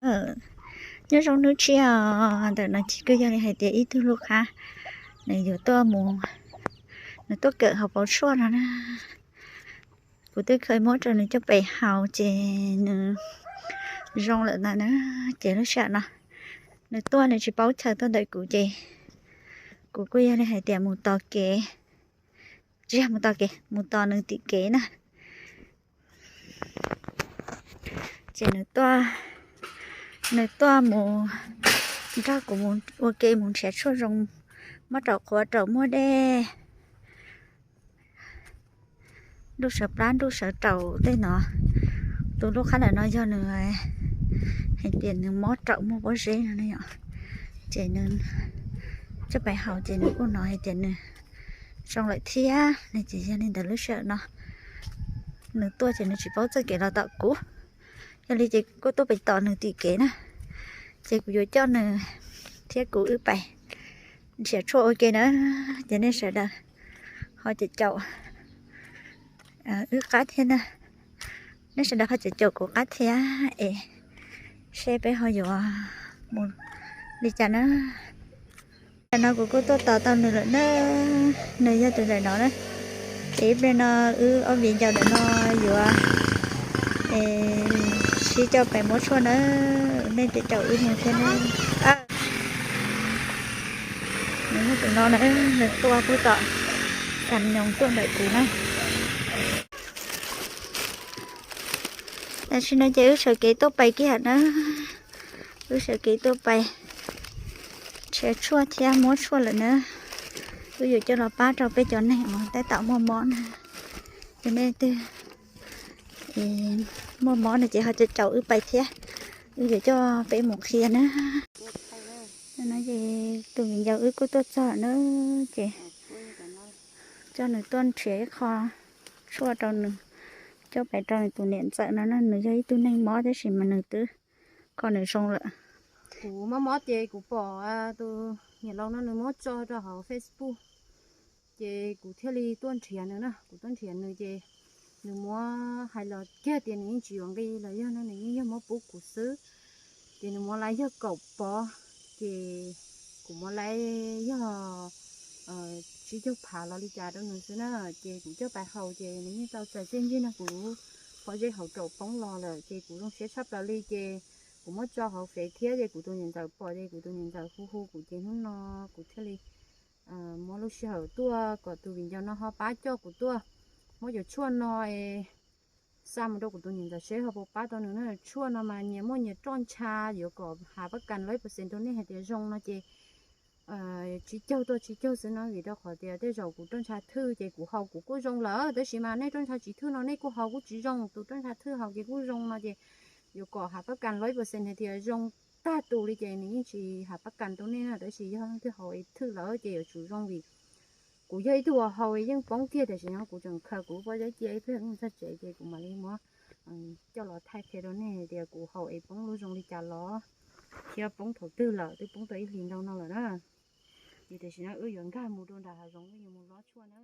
Nyob zoo hnub tshiab os, ntawm no ces kuj yog li hais tias ib tug lub qhab, nws yuav tuaj mus, nws tuaj kawm hauv paus tshuaj no na. Kuv twb kheev muab rau nws coj pem haus ces nws zoo lawm ntawd na. Ces lub sij hawm no nws tuaj nws tsis paub chaw tuaj ntawm kuv ces kuv kuj yog li hais tias mus tos kev, tsis yog mus tos kev, mus tos nws tim kev na. Ces nws tuaj, nws tuaj mus nrog kuv mus ua ke mus nrhiav tshuaj zoo, muab raum qhuav raum muaj dej, nruj sawv plab nruj sawv raum tej no. Tus lub qhab ntawm no yog nws hais tias nws mob raum muaj pob zeb no ne yom. Ces nws coj pem haus ces nws kuj hnov hais tias nws zoo lawm thiab ne. Ces yog li ntawd lub sij hawm no nws tuaj ces nws tsis paub txoj kev los tom kuv, yog li ces kuv kuj tuaj pem tom nws tim kev na. Ces kuv yuav coj nws thiab kuv wb pais nrhiav tshuaj ua ke na. Ces nej sawv daws ho caum caum wb qab thiab na. Nej sawv daws ho caum caum kuv qab thiab es seb peb ho yuav mus li cas na. Tam no kuv kuj tuaj tos tau nws lawm na. Nws yog tus ntawm no na. Ces ib pliag no wb ob viv ncaus ntawm no yuav sib coj pem muab tshuaj na. Nej caum caum wb mus thiab na. Nws yog tus no na, nws tuaj pub tom cam nyoos tuaj ntawm kuv na. Tam sim no ces wb sawv kev tuaj pais kiag na. Wb sawv kev tuaj pais nrhiav tshuaj thiab muab tshuaj lawm na. Wb yuav coj los pab rau peb cov neeg uas tab tom muaj mob na. Ces nej twg muaj mob no ces ho caum caum wb pais thiab, wb yuav coj peb mus qhia na. No ces tus viv ncaus wb kuj tuaj txog na, ces coj nws tuaj nrhiav ib qho tshuaj rau nws coj pais rau nws tus niam ntxawm no na. Nws yog ib tug neeg mob tab sis mas nws twb kho nws zoo lawm. Kuv mob mob ces kuv pom tus niam laus no nws muab tso rau hauv Facebook, ces kuv thiaj li tuaj nrhiav nws na. Kuv tuaj nrhiav nws ces nws muab hais los kiag tias nws yeej tsis yuav nqi los yog no, nws yeej yog muab pub kuv xwb. Ces nws muab laib yog kaum pob, ces kuv muab laib yog tsib caug phav los li cas rau nws xwb na. Ces kuv coj pais haus ces nws yeej tau txais txiaj ntsig nrog kuv pob zeb hauv raum poob los lawm, ces kuv zoo siab tshaj plaws li. Ces kuv muab tso hauv fev thiab ces kuv tus niam ntxawm pom ces kuv tus niam ntxawm hu hu kuv ces hnub no kuv thiaj li muab lub sij hawm tuaj kom tus viv ncaus no ho pab coj kuv tuaj muab cov tshuaj no xa mus rau kuv tus niam ntxawm seb ho puas pab tau nws na. Tshuaj no mas nyias muaj nyias roj ntsha, yuav kom hav pab kas lawm percent rau nej hais tias zoo no ces tsib caug tuaj tsib caug xwb no, vim rau qhov tias tej zaum kuv roj ntsha thwj ces kuv haus kuv kuj zoo lawm, tab sis mas nej roj ntsha tsis thwj no nej kuj haus kuj tsis zoo, tus roj ntsha thwj haus ces kuj zoo no ces yuav kom hav pab kas lawm percent hais tias zoo tag tus li ces nws yeej tsis hav pab kas rau nej na, tab sis yog leej twg haus es thwj lawm ces yuav tsum zoo vim kuv yog ib tug uas haus es yeej poob kiag, tam sim no kuv tseem khaws kuv pob zeb cia ib pliag wb mus txog tsev ces kuv mam li muab coj los thaij qhia rau nej hais tias kuv haus es poob lub zoo li cas los, thiab poob thaum twg lawm, twb poob tau ib hlis ntau no lawm na. Ces tam sim no wb yuav nkag mus rau nram hav zoov wb yuav mus lob tshuaj na.